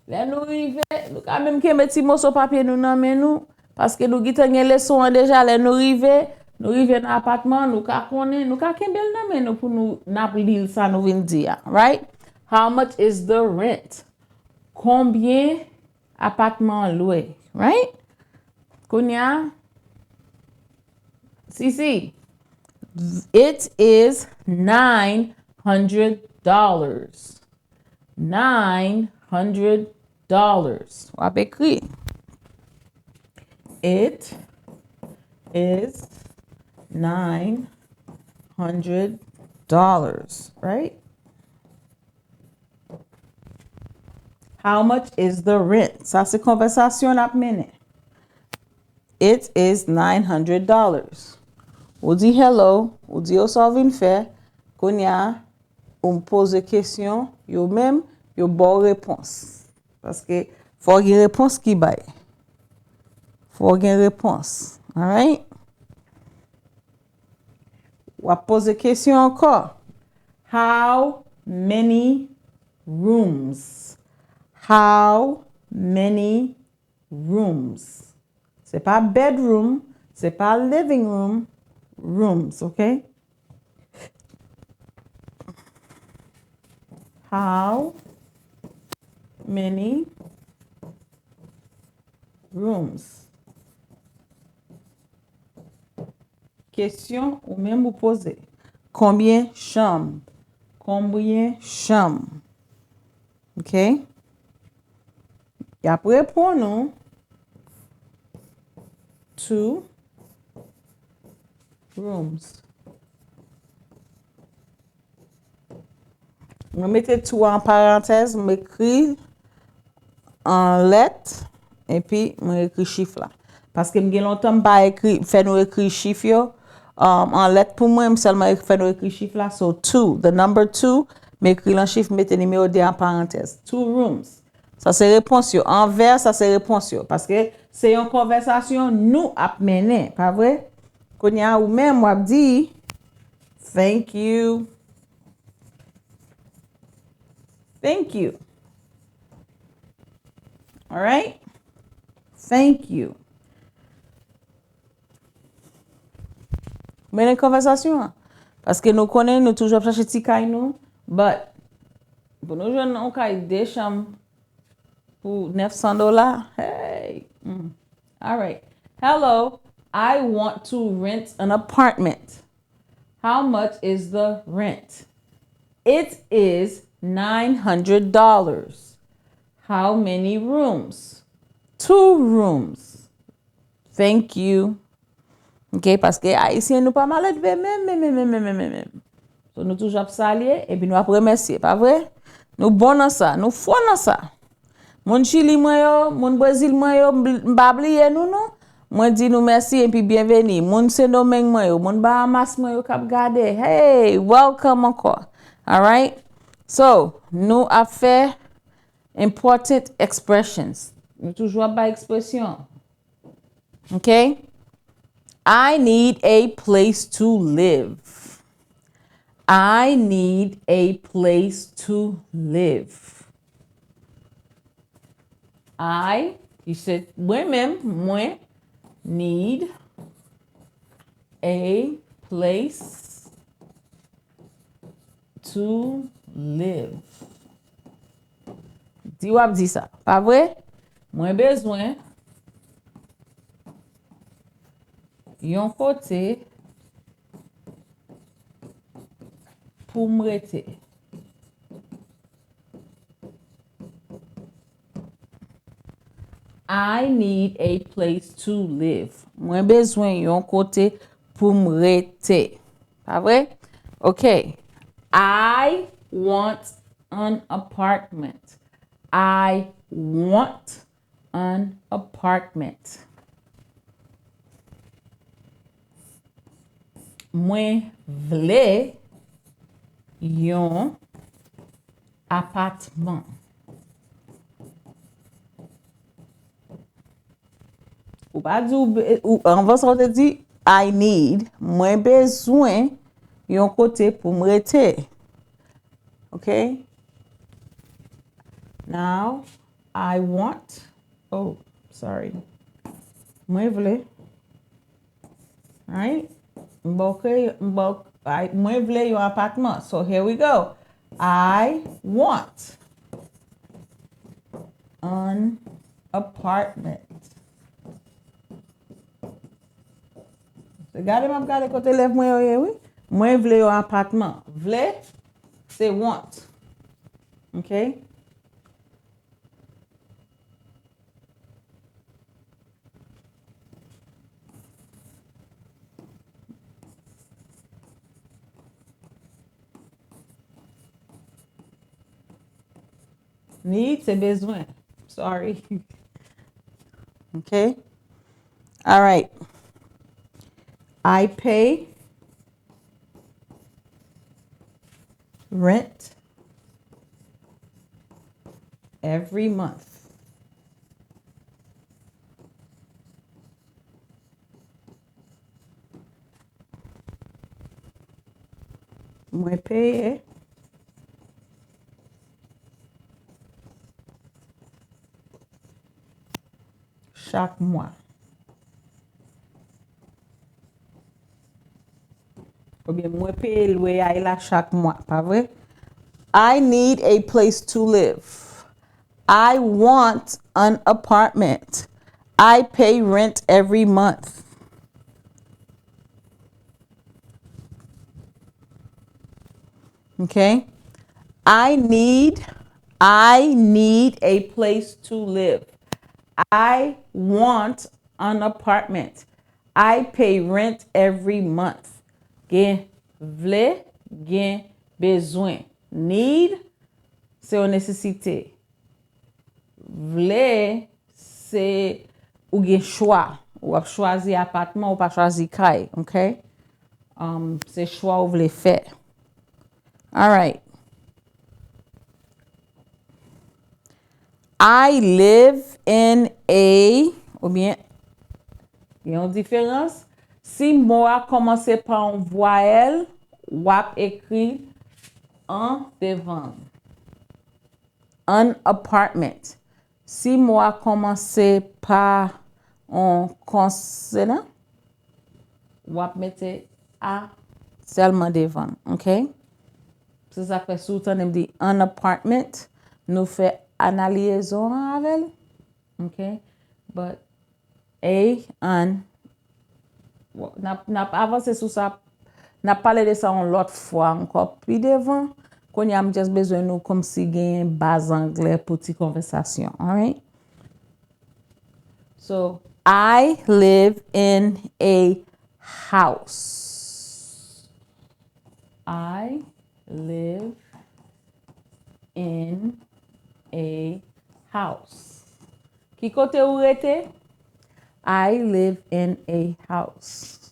lè nou rive, nou ka menm kenbe ti moso papye nou nan men nou. Paske nou gentan gen leson an deja, lè nou rive, nou rive nan apatman, nou ka konnen, nou ka kenbe l nan men nou pou nou, n ap li l sa nou vin di a, right? How much is the rent? Konbyen apatman an lwe, right? Kounye a, Sisi, it is nine hundred dollars. Nine hundred dollars. W ap ekri. It is nine hundred dollars, right? How much is the rent? Sa se konvèsasyon n ap mennen. It is nine hundred dollars. Ou di hello, ou di yo sa w vin fè. Kounye a, ou poze kesyon, yo menm, yo ba w repons. Paske fò w gen repons ki bay. Fò w gen repons. Alright? W ap poze kesyon ankò. How many rooms? How many rooms? Se pa bedroom, se pa living room, rooms, ok? How many rooms? Kesyon ou menm ou poze. Konbyen chanm? Konbyen chanm? Ok? Y ap reponn ou two rooms. Mwen mete two an parantèz, mwen ekri an lèt, epi mwen ekri chif la. Paske m gen lontan m pa ekri, fè nou ekri chif yo, um, an lèt pou mwen, m sèlman ek-, fè nou ekri chif la. So, two, the number two, m ekri l an chif, m mete nimewo de an parantèz. Two rooms. Sa se repons yo. An vè, sa se repons yo. Paske se yon konvèsasyon nou ap mennen, pa vre? Kounye a, ou menm, w ap di, thank you. Thank you. Alright? Thank you. Mennen konvèsasyon an. Paske nou konnen nou toujou ap chache ti kay nou, but pou nou jwenn yon kay de chanm pou nèf san dola, hey! Mm. Alright. Hello, I want to rent an apartment. How much is the rent? It is nine hundred dollars. How many rooms? Two rooms. Thank you. Ok, paske Ayisyen nou pa maledve menm, menm, menm, menm, menm, menm, menm. So, nou toujou ap salye, epi nou ap remèsye, pa vre? Nou bon nan sa, nou fò nan sa. Moun Chili mwen yo, moun Brezil mwen yo, m bl-, m pa bliye nou, non. Mwen di nou mèsi epi byenveni. Moun Sendomeng mwen yo, moun Bahamas mwen yo k ap gade, hey, welcome ankò. Alright? So, nou ap fè important expressions. Nou toujou ap bay ekspresyon. Ok? I need a place to live. I need a place to live. I, ki se mwen menm, mwen, need a place to live. Di w ap di sa, pa vre? Mwen bezwen yon kote pou m rete. I need a place to live. Mwen bezwen yon kote pou m rete. Pa vre? Ok. I want an apartment. I want an apartment. Mwen vle yon apatman. Ou pa di ou, ou, anvan sa ou te di, I need, mwen bezwen yon kote pou m rete. Ok? Now, I want, oh, sorry. Mwen vle. Right? M ba w krey-, m ba w, I, mwen vle yon apatman. So here we go. I want an apartment. Se gade m ap gade kote elèv mwen yo ye, wi. Mwen vle yon apatman. Vle, se want. Ok? Need se bezwen. Sorry. Ok. All right. I pay rent every month. Mwen peye chak mwa. Oubyen mwen peye lweyay la chak mwa, pa vre? I need a place to live. I want an apartment. I pay rent every month. Okay? I need, I need a place to live. I want an apartment. I pay rent every month. Gen vle, gen bezwen. Need, se yon nesesite. Vle, se ou gen chwa. Ou ap chwazi apatman, ou pa chwazi kay, ok? Um, se chwa ou vle fè. Alright. I live in a, oubyen, gen yon diferans. Si mo a kòmanse pa yon vwayèl, w ap ekri an devan l. An apartment. Si mo a kòmanse pa yon konsonan, w ap mete a sèlman devan l, ok? Se sa k fè si w tande m di an apartment, nou fè analyezon an avè l, ok? But a, an, n ap, n ap avanse sou sa, n ap pale de sa yon lòt fwa ankò pi devan. Kounye a, m just bezwen nou kòmsi genyen baz anglè pou ti konvèsasyon, alright? So, I live in a house. I live in a house. Ki kote ou rete? I live in a house.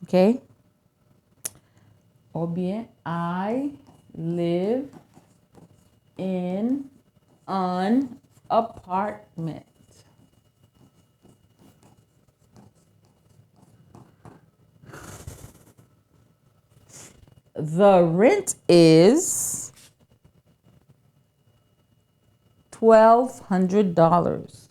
Ok? Oubyen, I live in an apartment. The rent is twelve hundred dollars.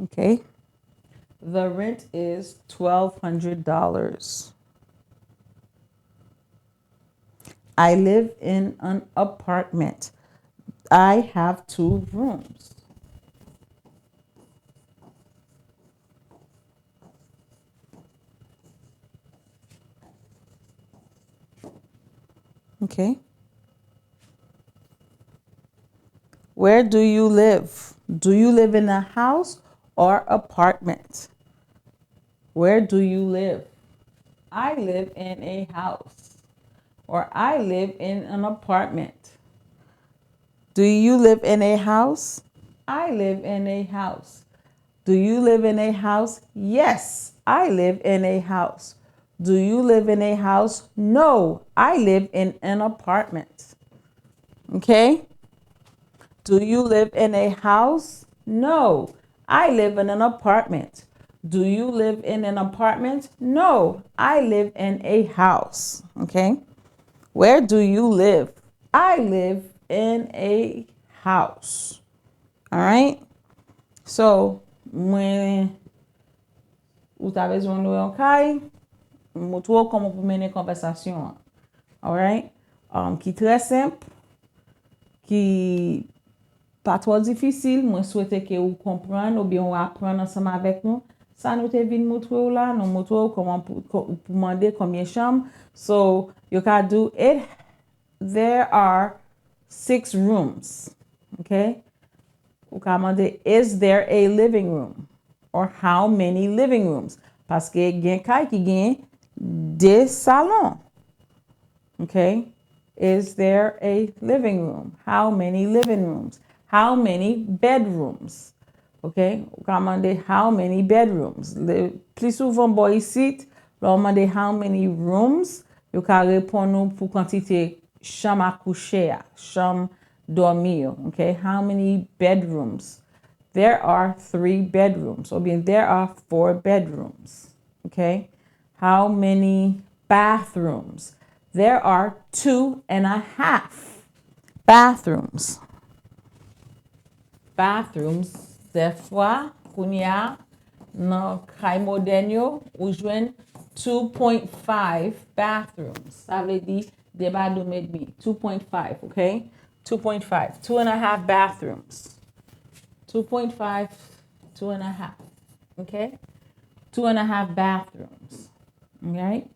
Okay. The rent is twelve hundred dollars. I live in an apartment. I have two rooms. Okay? Where do you live? Do you live in a house or apartment? Where do you live? I live in a house. Or I live in an apartment. Do you live in a house? I live in a house. Do you live in a house? Yes, I live in a house. Do you live in a house? No, I live in an apartment. Okay? Do you live in a house? No, I live in an apartment. Do you live in an apartment? No, I live in a house. Okay? Where do you live? I live in a house. Alright? So, mwen, ou ta bezwen lwe yon kay, m montre w kòman pou mennen konvèsasyon an. Alright? Um, ki trè senp, ki pa twò difisil. Mwen swete ke ou konprann oubyen ou aprann ansanm avèk nou. Sa nou te vin montre w la, nou montre w kòman pou, pou mande konbyen chanm. So, you can do it. There are six rooms. Okay? Ou ka mande, is there a living room? Or how many living rooms? Paske gen kay ki gen de salon. Okay? Is there a living room? How many living rooms? How many bedrooms? Okay? Ou ka mande how many bedrooms. Le, pli souvan bò isit, lè w mande how many rooms, yo ka reponn ou pou kantite chanm a kouche a, chanm dòmi yo. Okay? How many bedrooms? There are three bedrooms. Oubyen there are four bedrooms. Okay? How many bathrooms? There are two and a half bathrooms. Bathrooms, dèfwa, kounye a, nan kay modèn yo, ou jwenn two point five bathrooms. Sa vle di de badoum edmi. Two point five, okay? Two point five. Two and a half bathrooms. Two point five, two and a half. Okay? Two and a half bathrooms. Alright?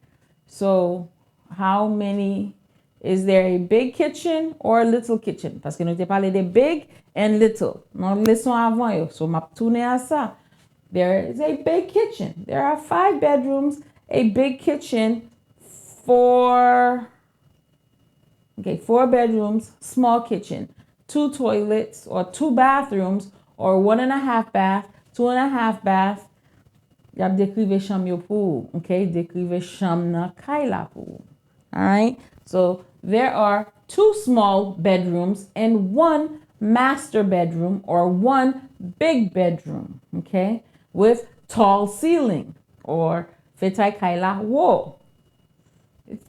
So, how many, is there a big kitchen or a little kitchen? Paske nou te pale de big and little nan leson avan yo. So, m ap tounen a sa. There is a big kitchen. There are five bedrooms, a big kitchen, four, okay, four bedrooms, small kitchen, two toilets or two bathrooms, or one and a half bath, two and a half bath. Y ap dekrive chanm yo pou ou, okay? Dekrive chanm nan kay la pou ou. Alright? So, there are two small bedrooms and one master bedroom or one big bedroom, okay? With tall ceiling or fetay kay la wo.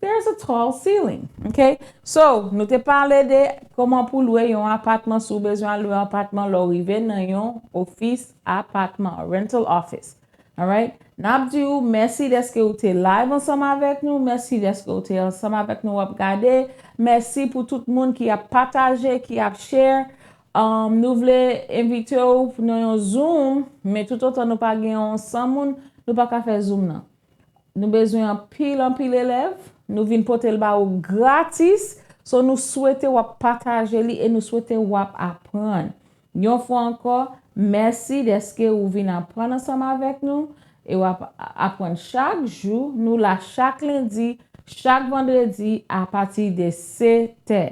There's a tall ceiling, okay? So, nou te pale de kòman pou lwe yon apatman, si w bezwen al lwe yon apatman lè w rive nan yon ofis apatman, rental office. Alright? N ap di w mèsi dèske ou te live ansanm avèk nou, mèsi dèske ou te ansanm avèk nou, w ap gade. Mèsi pou tout moun ki ap pataje, ki ap share. Um, nou vle envite w nan yon Zoom, men toutotan nou pa gen yon san moun, nou pa ka fè Zoom nan. Nou bezwen anpil, anpil elèv. Nou vin pote l ba ou gratis. So, nou swete w ap pataje li e nou swete w ap aprann. Yon fwa ankò, mèsi dèske ou vin aprann ansanm avèk nou. E w ap aprann chak jou. Nou la chak lendi, chak vandredi, apati de sèt è.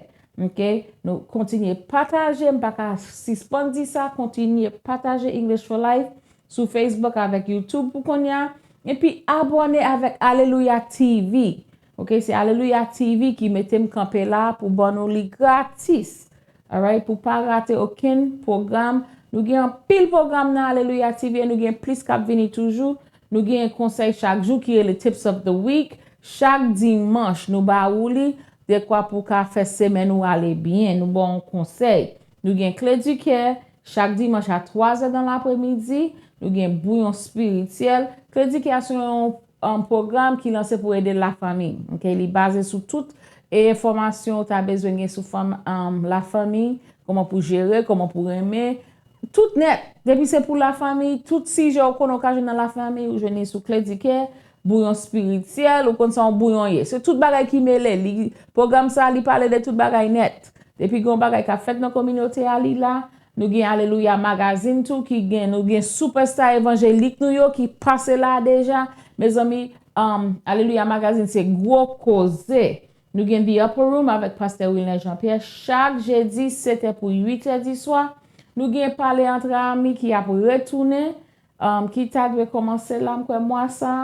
Ok? Nou kontinye pataje, m pa ka sispann di sa, kontinye pataje English for Life sou Facebook avèk YouTube pou kounye a. Epi abòne avèk Alelouya T V. Ok, se Alelouya T V ki mete m kanpe la pou ban nou li gratis. Alright, pou pa rate okenn pwogram. Nou gen anpil pwogram nan Alelouya T V e nou gen plis k ap vini toujou. Nou gen konsèy chak jou ki rele Tips of the Week. Chak dimanch, nou ba ou li dekwa pou w ka fè semèn ou ale byen. Nou ba w yon konsèy. Nou gen Kle di Kè, chak dimanch a twa zè dan lapremidi, nou gen Bouyon Espirityèl. Kle di Kè a se yon, um, pwogram ki lanse pou ede lafanmi. Ok, li baze sou tout e enfòmasyon ou ta bezwen gen sou fanm, um, lafanmi, kòman pou jere, kòman pou renmen, tout nèt. Depi se pou lafanmi, tout sijè ou konnen ou ka jwenn nan lafanmi, ou jwenn li sou Kle di Kè. bouyon espirityèl, ou konn sa yon bouyon ye. Se tout bagay ki mele. Li, pwogram sa, li pale de tout bagay nèt. Depi gen yon bagay k ap fèt nan kominote a, li la. Nou gen Alelouya Magazine tou ki gen, nou gen superstar evanjelik nou yo ki pase la deja. Mezanmi, um, Alelouya Magazine se gwo koze. Nou gen The Upper Room avèk Pastè Wilner Jean Pierre chak jedi sèt è pou uit è di swa. Nou gen Pale Antre Ami ki ap retounen, um, ki ta dwe kòmanse la, m kwè mwa sa.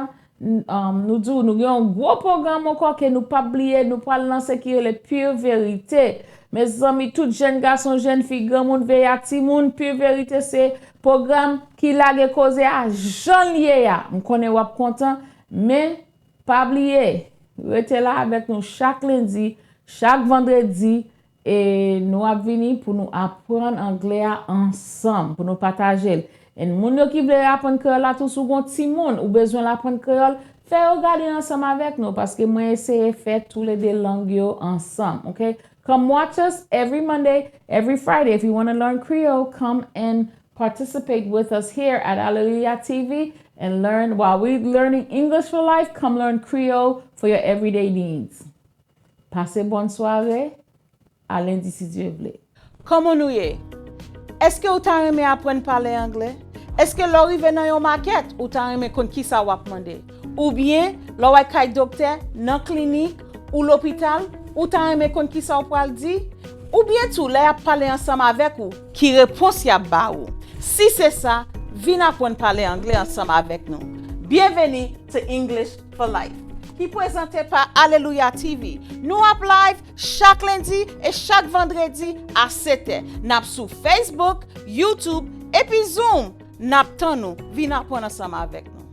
N-, um, nou di w, nou gen yon gwo pwogram ankò ke nou p ap bliye, nou pral lanse ki rele Pure Verite. Mezanmi, tout jèn gason, jèn fi, granmoun, veye ak timoun, Pure Verite se pwogram ki lage koze a jan l ye a. M konnen w ap kontan, men pa bliye, rete la avèk nou chak lendi, chak vandredi, e nou ap vini pou nou aprann anglè a ansanm, pou nou pataje l. E moun yo ki vle aprann kreyòl la tou, si w gon timoun, ou bezwen l aprann kreyòl, fè yo gade ansanm avèk nou, paske mwen eseye fè toulede lang yo ansanm, ok? Come watch us every Monday, every Friday. If you wanna learn Creole, come and participate with us here at Alleluia T V and learn, while we learning English for life, come learn Creole for your everyday needs. Pase bòn sware, a lendi si Dye vle. Kòman nou ye? Èske ou ta renmen aprann pale anglè? Èske lè w rive nan yon makèt, ou ta renmen konn kisa w ap mande? Oubyen, lè w al kay doktè, nan klinik, ou lopital, ou ta renmen konn kisa w pral di? Oubyen tou, lè y ap pale ansanm avèk ou, ki repons y ap ba ou? Si se sa, vin aprann pale anglè ansanm avèk nou. Byenveni to English for Life, ki prezante pa Alelouya T V. Nou ap live chak lendi e chak vandredi a sèt è. N ap sou Facebook, YouTube, epi Zoom. N ap tann ou. Vin aprann ansanm avèk nou.